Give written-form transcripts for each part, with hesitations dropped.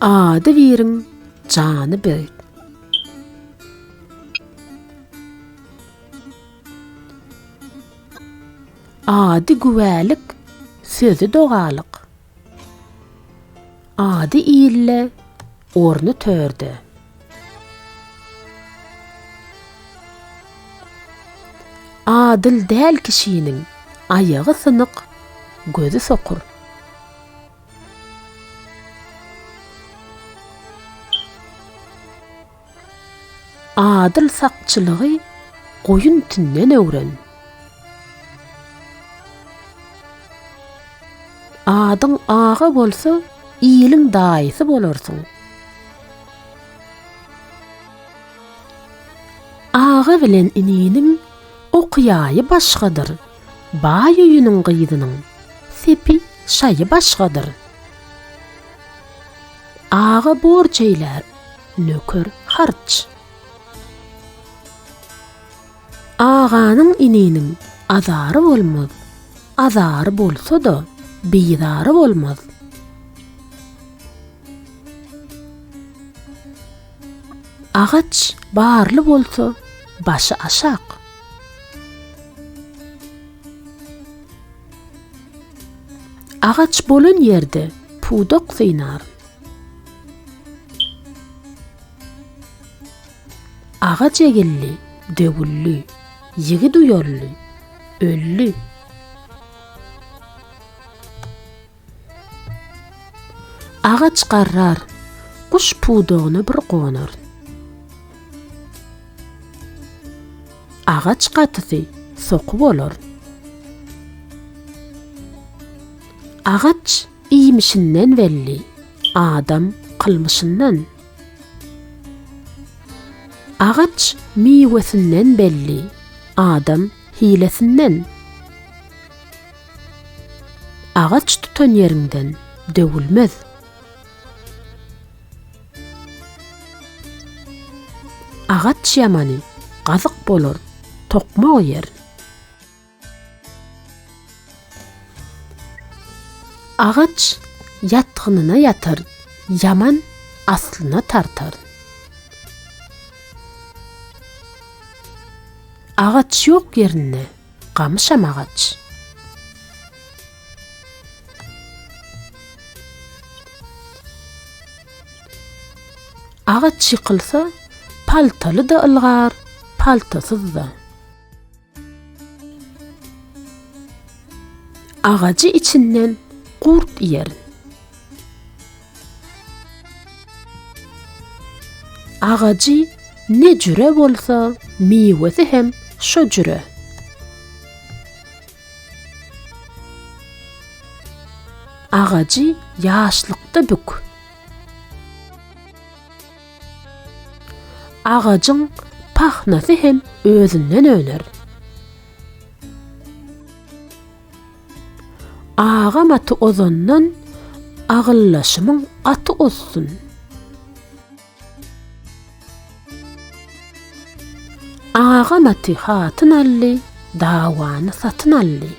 Ady biriň jany bir. Ady güwälik, sözi dogalyk. Ady ilde, orny törde. Adyl däl kişiniň aýagy synyk, gözi sokur. Adyl sakçylygy goýun tinden öwren. Adyň aga bolsa, iliň daýysy bolarsyň. Aga bilen ininiň oky-ýaýy başgadyr, baý öýüniň gyzynyň sepi şaýy başgadyr. Aga borç eýlär, nöker harç. Aganyň ininiň azary bolmaz, azary bolsa-da, bizary bolmaz. Agaç barly bolsa, başy aşak. Agaç bolan ýerde pudak synar. Agaç egildi, döwüldi, ýigit uýaldy, öldi. Agaç garrar, guş pudagyna bir gonar. Agaç gatysy soky bolar. Agaç iýmişinden belli, adam kylmyşyndan. Agaç miwesinden belli, adam hilesinden. Agaç tutan ýeriňden döwülmez. Agaç ýamany gazyk bolar, tokmak iýer. Agaç ýatgynyna ýatar, ýaman aslyna tartar. Agaç ýok ýerinde gamyşam agaç. Agaç ýykylsa, paltaly-da ylgar, paltasyz-da. Agajy içinden gurt iýer. Agajy ne jüre bolsa, miwesi hem şo jüre. Agajy ýaşlykda bük. Agajyň pahnasy hem özünden öner. Agam aty ozandan agyllaşymyň aty ozsun. Agam aty hatyn aldy, dawany satyn aldy.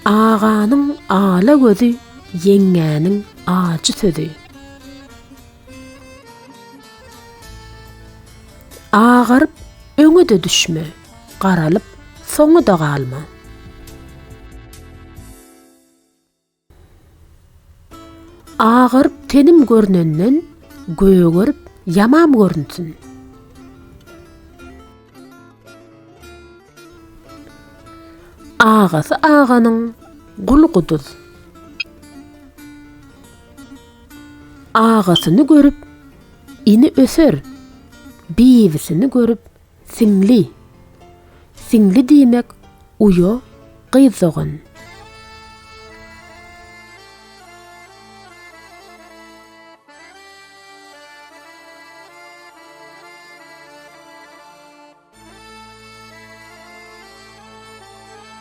Aganyň ala gözi, ýeňňäniň ajy sözi. Agaryp öňe-de düşme, garalyp soňa-da galma. Agaryp tenim görnenden, gögerip ýamam görünsün. Agasy aganyň guly guduz. Agasyny görüp, ini öser, bibisini görüp, siňli. Siňli diýmek uýa, gyz dogan.